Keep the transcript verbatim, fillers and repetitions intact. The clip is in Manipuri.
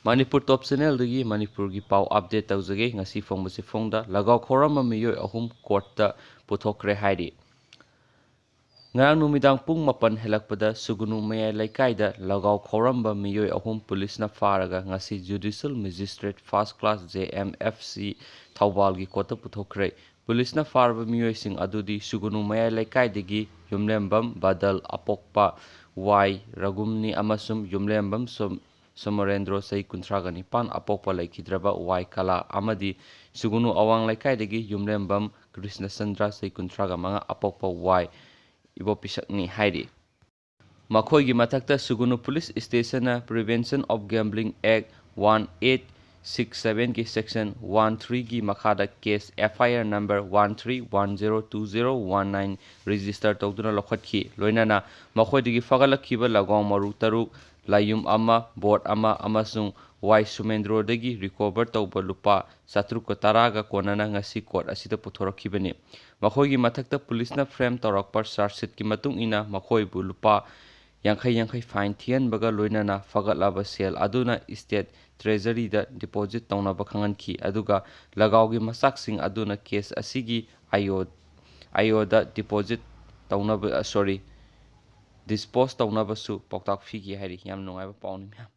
ꯃꯅꯤꯄꯨꯔ ꯇꯣꯞ ꯆꯦꯅꯦꯜꯗꯒꯤ ꯃꯅꯤꯄꯨꯔꯒꯤ ꯄꯥꯎ ꯑꯞꯗꯦꯠ ꯇꯧꯖꯒꯦ꯫ ꯉꯁꯤ ꯐꯣꯡꯕꯁꯤ ꯐꯣꯡꯗ ꯂꯒꯥꯎ ꯈꯧꯔꯝꯕ ꯃꯤꯑꯣꯏ ꯑꯍꯨꯝ ꯀꯣꯔꯠꯇ ꯄꯨꯊꯣꯛꯈ꯭ꯔꯦ ꯍꯥꯏꯔꯤ꯫ ꯉꯔꯥꯡ ꯅꯨꯃꯤꯗꯥꯡ ꯄꯨꯡ ꯃꯥꯄꯟ ꯍꯦꯜꯂꯛꯄꯗ ꯁꯨꯒꯨꯅꯨ ꯃꯌꯥꯏ ꯂꯩꯀꯥꯏꯗ ꯂꯒꯥꯎ ꯈꯧꯔꯝꯕ ꯃꯤꯑꯣꯏ ꯑꯍꯨꯝ ꯄꯨꯂꯤꯁꯅ ꯐꯥꯔꯒ ꯉꯁꯤ ꯖꯨꯗꯤꯁꯤꯌꯦꯜ ꯃꯦꯖꯤꯁꯇ꯭ꯔꯦꯠ ꯐꯥꯔꯁ class J M F C ꯊꯧꯕꯥꯜꯒꯤ ꯀꯣꯔꯠꯇ ꯄꯨꯊꯣꯛꯈ꯭ꯔꯦ꯫ ꯄꯨꯂꯤꯁꯅ ꯐꯥꯔꯕ ꯃꯤꯑꯣꯏꯁꯤꯡ ꯑꯗꯨꯗꯤ ꯁꯨꯒꯨꯅꯨ ꯃꯌꯥꯏ ꯂꯩꯀꯥꯏꯗꯒꯤ ꯌꯨꯝꯂꯦꯝꯕꯝ ꯕꯗꯜ, ꯑꯄꯣꯛꯄ ꯋꯥꯏ ꯔꯒꯨꯝꯅꯤ ꯑꯃꯁꯨꯡ ꯌꯨꯝꯂꯦꯝꯕꯝ ꯁꯣꯝ-, ꯁꯣꯃꯣꯔꯦꯟꯗ꯭ꯔꯣ, ꯆꯍꯤ ꯀꯨꯟꯊ꯭ꯔꯥꯒ ꯅꯤꯄꯥꯟ, ꯑꯄꯣꯛꯄ ꯂꯩꯈꯤꯗ꯭ꯔꯕ ꯋꯥꯏ ꯀꯂꯥ ꯑꯃꯗꯤ ꯁꯨꯒꯨꯅꯨ ꯑꯋꯥꯡ ꯂꯩꯀꯥꯏꯗꯒꯤ ꯌꯨꯝꯂꯦꯝꯕꯝ ꯀ꯭ꯔꯤꯁꯅꯆꯟꯗ꯭ꯔ, ꯆꯍꯤ ꯀꯨꯟꯊ꯭ꯔꯥꯒ ꯃꯉꯥ, ꯑꯄꯣꯛꯄ ꯋꯥꯏ ꯏꯕꯣꯄꯤꯁꯛꯅꯤ ꯍꯥꯏꯔꯤ꯫ ꯃꯈꯣꯏꯒꯤ ꯃꯊꯛꯇ ꯁꯨꯒꯨꯅꯨ police ꯁ꯭ꯇꯦꯁꯟꯅ Prevention of Gambling Act one eight six seven ꯒꯤ section one three ꯒꯤ ꯃꯈꯥꯗ ꯀꯦꯁ ꯑꯦꯐ ꯑꯥꯏ R number one three one zero two zero one nine register ꯇꯧꯗꯨꯅ ꯂꯧꯈꯠꯈꯤ꯫ ꯂꯣꯏꯅꯅ ꯃꯈꯣꯏꯗꯒꯤ ꯐꯒꯠꯂꯛꯈꯤꯕ ꯂꯒꯥꯎ ꯃꯔꯨ ꯇꯔꯨꯛ, ꯂꯥꯏꯌꯨꯝ ꯑꯃ, ꯕꯣꯠ ꯑꯃ ꯑꯃꯁꯨꯡ ꯋꯥꯏ ꯁꯨꯃꯦꯟꯗ꯭ꯔꯣꯗꯒꯤ recover ꯇꯧꯕ ꯂꯨꯄꯥ ꯆꯥꯇ꯭ꯔꯨꯛꯀ ꯇꯔꯥꯒ ꯀꯣꯟꯅꯅ ꯉꯁꯤ ꯀꯣꯔꯠ ꯑꯁꯤꯗ ꯄꯨꯊꯣꯔꯛꯈꯤꯕꯅꯤ꯫ ꯃꯈꯣꯏꯒꯤ ꯃꯊꯛꯇ ꯄꯨꯂꯤꯁꯅ frame ꯇꯧꯔꯛꯄ charge sheet ꯀꯤ ꯃꯇꯨꯡ ꯏꯟꯅ ꯃꯈꯣꯏꯕꯨ ꯂꯨꯄꯥ ꯌꯥꯡꯈꯩ ꯌꯥꯡꯈꯩ fine ꯊꯤꯍꯟꯕꯒ ꯂꯣꯏꯅꯅ ꯐꯒꯠꯂꯕ ꯁꯦꯜ ꯑꯗꯨꯅ state treasury ꯗ deposit ꯇꯧꯅꯕ ꯈꯪꯍꯟꯈꯤ, ꯑꯗꯨꯒ ꯂꯒꯥꯎꯒꯤ ꯃꯆꯥꯛꯁꯤꯡ ꯑꯗꯨꯅ ꯀꯦꯁ ꯑꯁꯤꯒꯤ I O, I O the deposit ꯇꯧꯅꯕ, sorry, dispose ꯇꯧꯅꯕꯁꯨ ꯄꯥꯎꯇꯥꯛ ꯄꯤꯈꯤ ꯍꯥꯏꯔꯤ꯫ ꯌꯥꯝ ꯅꯨꯡꯉꯥꯏꯕ ꯄꯥꯎꯅꯤ ꯃꯌꯥꯝ꯫